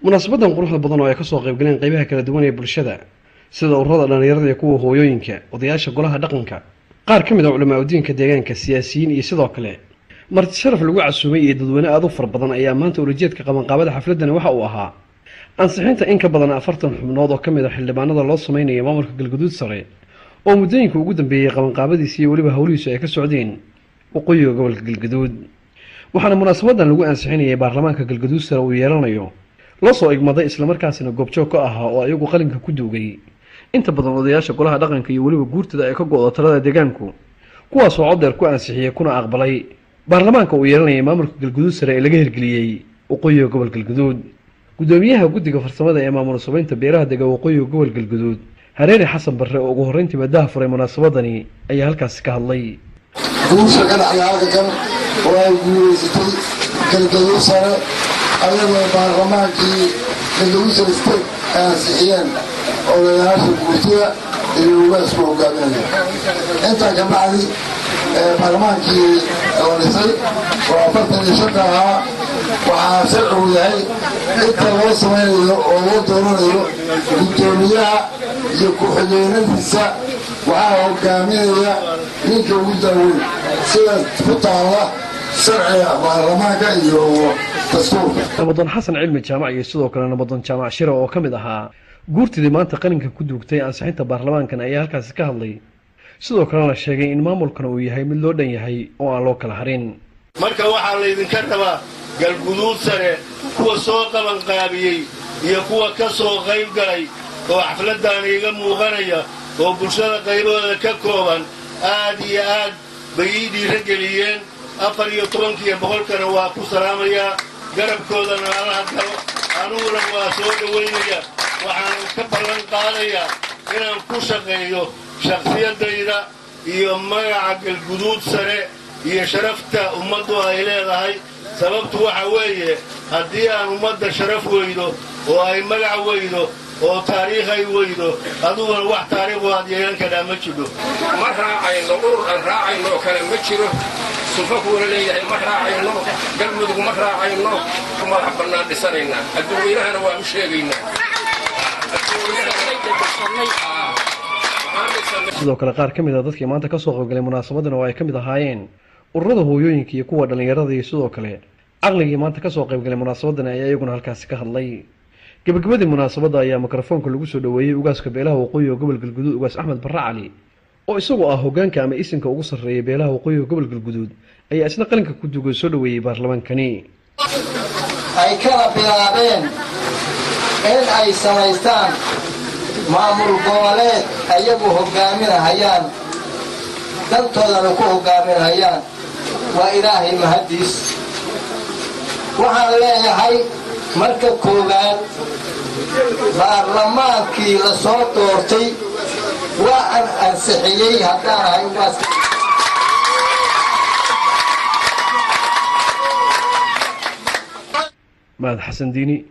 Munaasabadan quruxda badan oo ay kasoo qaybgaleen qeybaha kala duwan ee bulshada, sida ururada dhallinyarada iyo kuwa hooyooyinka, odayaasha golaha dhaqanka, qaar ka mid a culamaa udiinka deegaanka, siyaasiyiin iyo sidoo kale marti sharaf lagu casuumay iyo dadweyne aada u fara badan, ayaa maanta ulajeedka qabanqaabada xafladani waxa uu ahaa ansixinta in ka badan 40 xubnood oo ka mid a xildhibaanada loo sameynaya maamulka Galguduud Sare, oo muddooyinka ugu dambeeyey qabanqaabadiisi iyo weliba howlihiisu ay ka socdeen waqooyiga gobolka Galguduud. Waxaana munaasabadan lagu ansixinayay baarlamaanka Galguduud Sare uu yeelanayo loo soo igmaday, islamarkaasina goobjoog ka ahaa oo ayagu qalinka ku duugay inta badan odayaasha golaha dhaqanka iyo weliba guurtada ay ka go-do talada deegaanku, kuwaasoo codeer ku ansixiyey kuna aqbalay baarlamaanka uu yeelanayay maamulka Galguduud Sare ee laga hirgeliyey waqooyiga gobol Galguduud. Gudoomiyaha guddiga farsamada ee maamul sameynta beeraha dega waqooyiga gobol Galguduud, Hareeri Xasan Barre, oo ugu horreyntii madaha furay munaasabadani, ayaa halkaasi ka hadlay. Guusha ka dhacday halka kan oo ay guulaysatay Galgaduud Sare, ayagoo baarlamaankii Galgaduud Sare State ay ansixiyeen odayaasha guurtida iyo ugaasku hogaaminaya. Intaa ka bacdi baarlamaankii la dhisay oo 45-ta ahaa, waxaa sharcigu yahay inta loo samaynayo oo loo dooranayo guddoomiyaha iyo ku-xigeenadiisa, waxaa hogaaminaya ninka ugu daaweyn, sida ku taalla sharciga baarlamaanka iyo dastuurka. Nabadoon Xasan Cilmi Jaamac iyo sidoo kale Nabadoon Jaamac Shira oo ka mid ahaa guurtidii maanta qalinka ku duugtay ansixinta baarlamaankan ayaa halkaasi ka hadlay, sidoo kalena sheegay in maamulkan uu yahay mid loo dhan yahay oo aan loo kala harin. Marka waxaa laydinka rabaa Galguduud Sare kuwa soo qabanqaabiyey iyo kuwa ka soo qayb galay oo xafladdan iiga muuqanaya oo bulshada qaybahooda ka kooban, aad iyo aad bay ii dhiiro geliyeen. 114-kiiyo 100-kana waa ku salaamayaa, garabkoodana allaha galo, aniguna waa soo dhowaynaya. Waxaan ka ballan qaadayaa inaan ku shaqeeyo shakhsiyaddayda iyo magaca Galguduud Sare iyo sharafta ummaddu ay leedahay. Sababtu waxa weeye, haddii aan ummadda sharaf weydo oo ay magac weydo oo taariikh ay weydo, adiguna wax taariikhu aad yeelan kadhaa ma jidho. Ma raacayno urur aan raacayno oo kale ma jiro. Sufa kuuna leeyahay ma raacayno, Galmudug ma raacayno, madax bannaan dhisanaynaa, adduunweynahana waa u sheegaynaa. Sidoo kale qaar ka mid a dadkii maanta kasoo qaybgalay munaasabadan oo ay ka mid ahaayeen ururada hooyooyinka iyo kuwa dhallinyarada iyo sidoo kale caqligii maanta kasoo qaybgalay munaasabadan ayaa iyaguna halkaasi ka hadlay. Gabagabadii munaasabadda ayaa mikrofoonka lagu soo dhoweeyey ugaaska beelaha waqooyiga gobol Galguduud, Ugaas Axmed Barre Cali, oo isagoo ah hogaanka ama isinka ugu sarreeya beelaha waqooyiga gobol Galguduud, ayaa isna qalinka ku dugay soo dhoweeyey baarlamaankani. Ay kala bilaabeen in ay samaystaan maamul goboleed ayagu hogaaminahayaan, dantoodana ku hogaaminahayaan, waa Ilaahay mahaddiis. Waxaan leeyahay marka koowaad, baarlamaankii la soo doortay waa an ansixiyey haddaan ahay ugaaska. Mahad Xasan Diini,